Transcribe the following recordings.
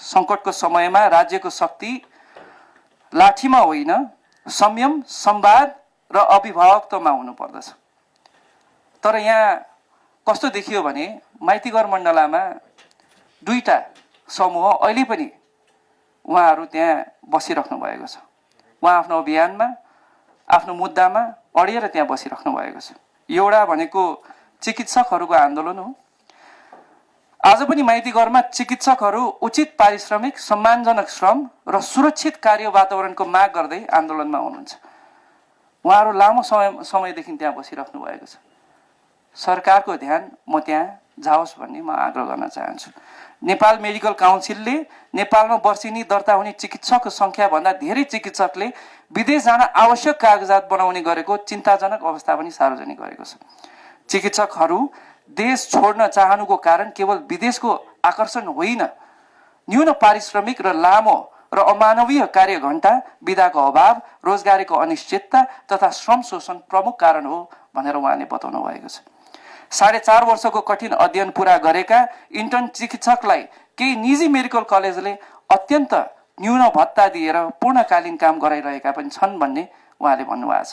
सङ्कटको समयमा राज्यको शक्ति लाठीमा होइन, संयम, संवाद र अभिभावकत्वमा हुनुपर्दछ। तर यहाँ कस्तो देखियो भने माइतीघर मण्डलामा दुईटा समूह अहिले पनि उहाँहरू त्यहाँ बसिराख्नु भएको छ। उहाँ आफ्नो अभियानमा, आफ्नो मुद्दामा अडिएर त्यहाँ बसिराख्नु भएको छ। एउटा भनेको चिकित्सकहरूको आन्दोलन हो। आज पनि माइतीघरमा चिकित्सकहरू उचित पारिश्रमिक, सम्मानजनक श्रम र सुरक्षित कार्य वातावरणको माग गर्दै आन्दोलनमा हुनुहुन्छ। उहाँहरू लामो समयदेखि त्यहाँ बसिराख्नु भएको छ। सरकारको ध्यान म त्यहाँ जाओस् भन्ने म आग्रह गर्न चाहन्छु। नेपाल मेडिकल काउन्सिलले नेपालमा वर्षेनी दर्ता हुने चिकित्सकको सङ्ख्याभन्दा धेरै चिकित्सकले विदेश जान आवश्यक कागजात बनाउने गरेको चिन्ताजनक अवस्था पनि सार्वजनिक गरेको छ। चिकित्सकहरू देश छोड्न चाहनुको कारण केवल विदेशको आकर्षण होइन, न्यून पारिश्रमिक र लामो र अमानवीय कार्य घण्टा, विधाको अभाव, रोजगारीको अनिश्चितता तथा श्रम शोषण प्रमुख कारण हो भनेर उहाँले बताउनु भएको छ। 4.5 वर्षको कठिन अध्ययन पूरा गरेका इन्टर्न चिकित्सकलाई केही निजी मेडिकल कलेजले अत्यन्त न्यून भत्ता दिएर पूर्णकालीन काम गराइरहेका पनि छन् भन्ने उहाँले भन्नुभएको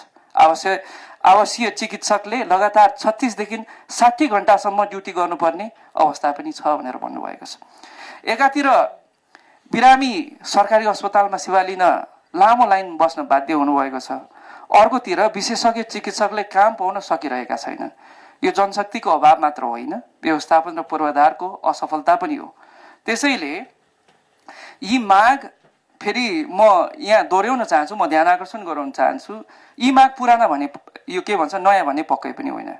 छ। आवासीय चिकित्सकले लगातार 36 देखि 60 घण्टासम्म ड्युटी गर्नुपर्ने अवस्था पनि छ भनेर भन्नुभएको छ। एकातिर बिरामी सरकारी अस्पतालमा सेवा लिन लामो लाइन बस्न बाध्य हुनुभएको छ, अर्कोतिर विशेषज्ञ चिकित्सकले काम पाउन सकिरहेका छैनन्। यो जनशक्तिको अभाव मात्र होइन, व्यवस्थापन र पूर्वाधारको असफलता पनि हो। त्यसैले यी माग फेरि म यहाँ दोहोऱ्याउन चाहन्छु, म ध्यान आकर्षण गराउन चाहन्छु, यी माग पुराना भने यो के भन्छ नयाँ भन्ने पक्कै पनि होइन।